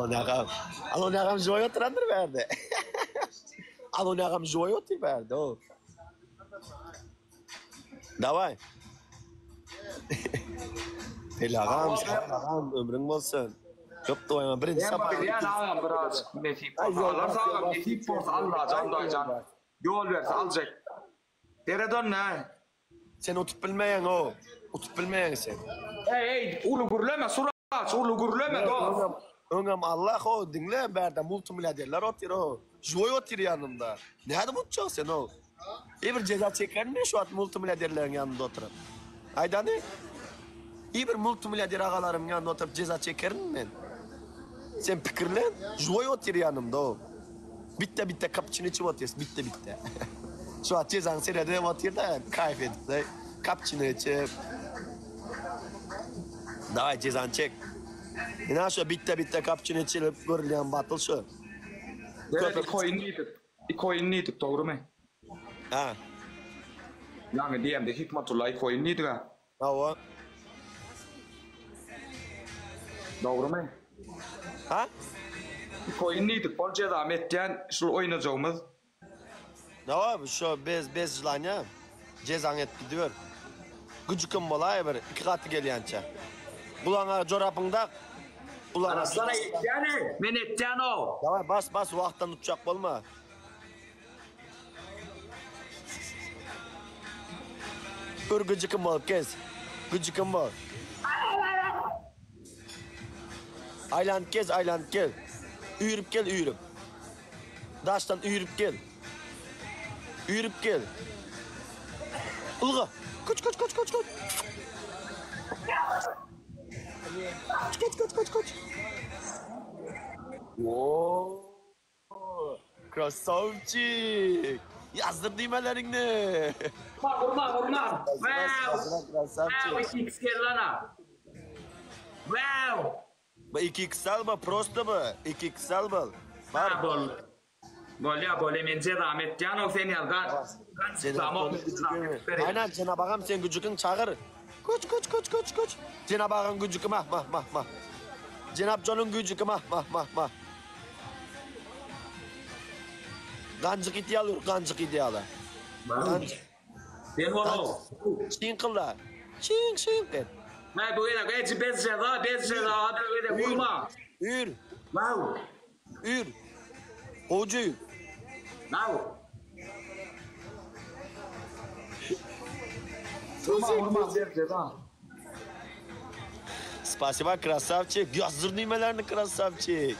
Alon agam. Alon agam joý oturandyr bärde. Alon agam joý otyr bärde o. Daway. Peli agam, sag bol agam, ömrüň bolsun. Köp doýma birinji Sen sapar. bilýän agam biraz nesip Ay bolsa ýol alarys bas, ýol agam bas, nesip bolsa Allajan daýjan ýol berse aljak. Seret onda. Sen utup bilmeýäň o. Utup bilmeýäň sen. Eý eý uly gürleme Suraç uly gürleme dos. Öňem, öňem Allah o diňle bärde multimilliarderler otyr o. Živoý otyr ýanymda. Nädip utjak sen o? Ey bir jeza çekermi şu wagt multimilliarderleriň ýanynda oturyp? Aýdany. Ey bir multimilliarder agalarymyň ýanynda oturyp jeza çekerin men. Sen pikirlen, živoý otyr ýanymda o. Bitte bitte kapuçino içip otyrys, bitte bitte. Şu wagt jezaňy seredip otyr-da, kaýf edip, kapuçino içip. Daway jezany çek. Ina şu bitte bitte kapuçino içilip görülýän battle şu. Seret iki oýun diýdik. Iki oýun diýdik dogrymy? Ha. Ýaňy diýemde Hikmatulla iki oýun diýdik-ä. Hawa. Dogrymy? Ha? Iki oýun diýdik. Bol jezamy etýän şul oýnajagymyz. Hawa, şo bez bez želaniýa. Jezaňy edip gidiber. Güjükem bolaý bir iki gaty gelýänçä. Gulagyňa jorapyňy dak. Gulagyňa Arasana etýän-eý. Men etýän-ow. Daway bas bas wagtdan utjak bolma. Ür güjükim bolup gez. Güjükim bol. Aýlanyp gez, aýlanyp gel. Üýrüp gel, üýrüp. Daşdan üýrüp gel. Üýrüp gel. Ylga. Kaç kaç kaç kaç kaç. Kaç kaç kaç kaç kaç. Oo. Krasavçik. Ýazdyr düwmeleriňi. Urma urma urma. Wow. Krasavçik. Wow 2x geldi ana. Wow. Bu 2x alma prosto bu. 2x al bul. Bar. Ha boldy. Bolýa bolýa men jezamy etýän ol sen ýaly gan gan çykamok Aynen Cenab agam sen güjükiň çagyr. Koç koç koç koç koç. Cenab agaň güjüki mah mah mah mah. Cenab Jonun güjüki mah mah mah mah. Ganjyk ideal ur ganjyk ideala. Ganjyk. Sen ol. Şiň kylda. Şiň şiň et. Hay bu gezek eci bez ceza bez ceza hadi bu gezek vurma. Üýr. Wow. Üýr. Gowja üýr. Wow. Vurma vurma bez ceza. Spasiba krasavçik. Ýazdyr düwmelerini krasavçik.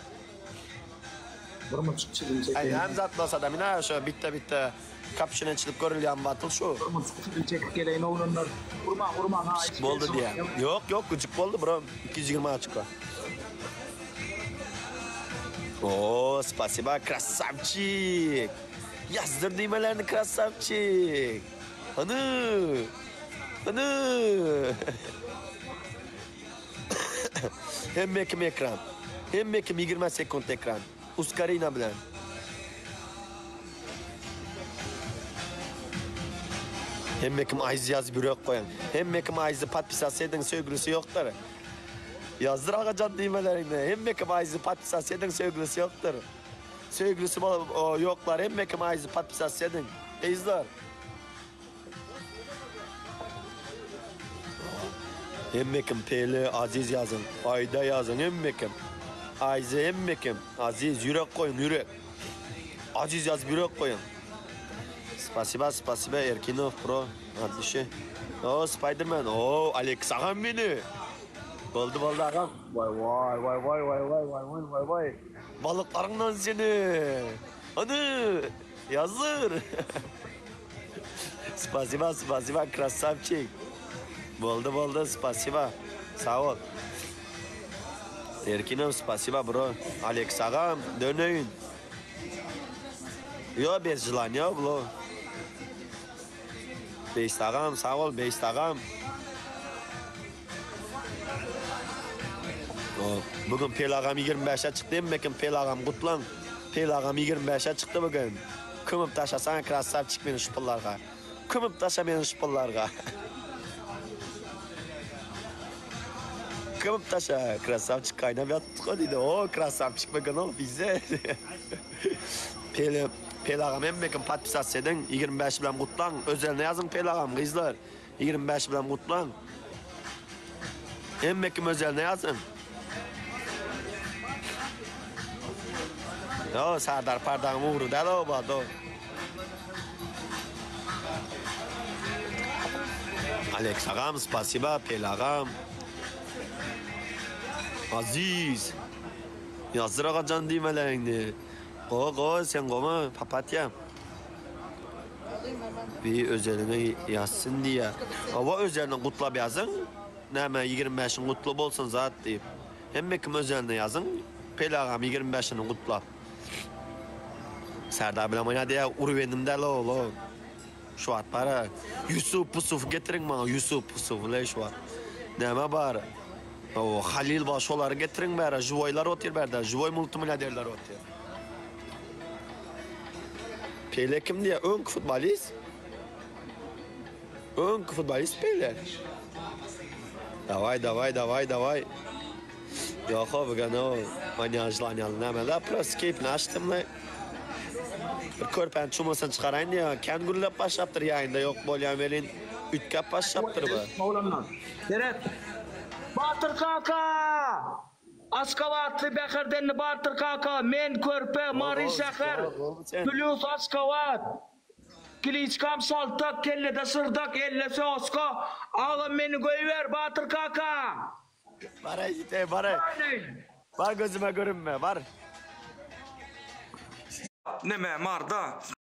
Vurma çık çilim Ay çekeyim. hem zat bolsa da mina şu bitte bitte kapşını içilip görülýän battle şu. Vurma çık çilim çekip geleyin oğlanlar. Vurma vurma ha. Pişik boldy diýä. Ýok ýok güjük boldy bro. 220 açka. Oo, spasiba krasavçik. Ýazdyr düwmelerini krasavçik. Hany. Hany. Hemme kim ekran. Hemme kim 20 sekund ekran. Uskarina bilen. Hemme kim Ayz ýazyp ýürek goýuň. Hemme kim Ayzy podpisats ediň söýgülisi ýokdur. Ýazdyr agajan düwmeleriňi. Hemme kim Ayzy podpisats ediň söýgülisi ýokdur. Söýgülisi bolup ýoklar hemme kim Ayzy podpisats ediň. Gyzlar. Hemme kim Pele Aziz ýazyň. Aýda ýazyň hemme kim. Ayzy hemme kim. Aziz ýürek goýuň ýürek. Aziz ýazyp ýürek goýuň. Spasiba spasiba Erkinov pro. Otlişi. O Spiderman. O Alex agam meni. Boldy boldy agam. Vay vay vay vay vay vay vay vay vay vay. Balyklaryňdan seni. Hany. Ýazdyr. Spasiba spasiba krasavçik. Boldy boldy spasiba. Sag bol. Erkinov spasiba bro. Alex agam döneýin. Ýo bez želaniýa blo. Beýst agam sag bol Beýst agam. Bu gün Pel agam 25-e çykdy hemmekim Pel agam gutlaň. Pel agam 25-e çykdy bu gün. Kömüp taşasaň krasavçik meni şu pullarga. Kömüp taşa meni şu pullarga. Kömüp taşa, krasavçik gaýnap ýatypdyk-a diýdi. O, krasavçik bugün-ow bize. Pele, Pele agam hemmekim podpisats ediň, 25 bilen gutlaň. Özeline ýazyň Pele agam gyzlar. 25 bilen gutlaň. Hemmekim özeline ýazyň. Ýo, Serdar Pardagyň ugry däl o bado. Alex agam, spasiba, Pele agam. Aziz. Ýazdyr agajan diýmeleňdi. Gowy, gowy, sen gowy, papatýa. Bir özeline ýazsyn diýýär. Hawa özeline gutlap ýazyň. Näme 25-iň gutly bolsun zat diýip. Hemme kim özeline ýazyň. Pele agam 25-ini gutlap. Serdar bilen oýna diýýär, urubendim däl oglo. Şu wagt bara Ýusup Pusuf getiriň maňa Ýusup Pusuf le şu wagt. Näme bar? O Halil bar şolary getiriň bäre. Žiwoýlar otyr bärde. Žiwoý multimilliarderler otyr. Pele kim diýýär? Öňki futbolist. Öňki futbolist Pele. Daway daway daway daway. Ýok o bugun o manýažlanýaly näme-le prosto keýpini açdym-le. Bir körpäni çumasyny çykaraýyn diýýän. Kän gürläp başlapdyr ýaýynda ýok bolýan welin üýtgäp başlapdyr bu. Oglanlar. Seret. Batyr kaka! Aşgabatly Bäherdenli Batyr kaka, men körpe, Mary şäher, plýus Aşgabat. Kliçkam şaltak, kellede şyrdak, elde soska. Agam meni goýber, Batyr kaka! Bar-aý git, eý, bar-aý. Bar gözüme görünme, bar. Neme, Marda.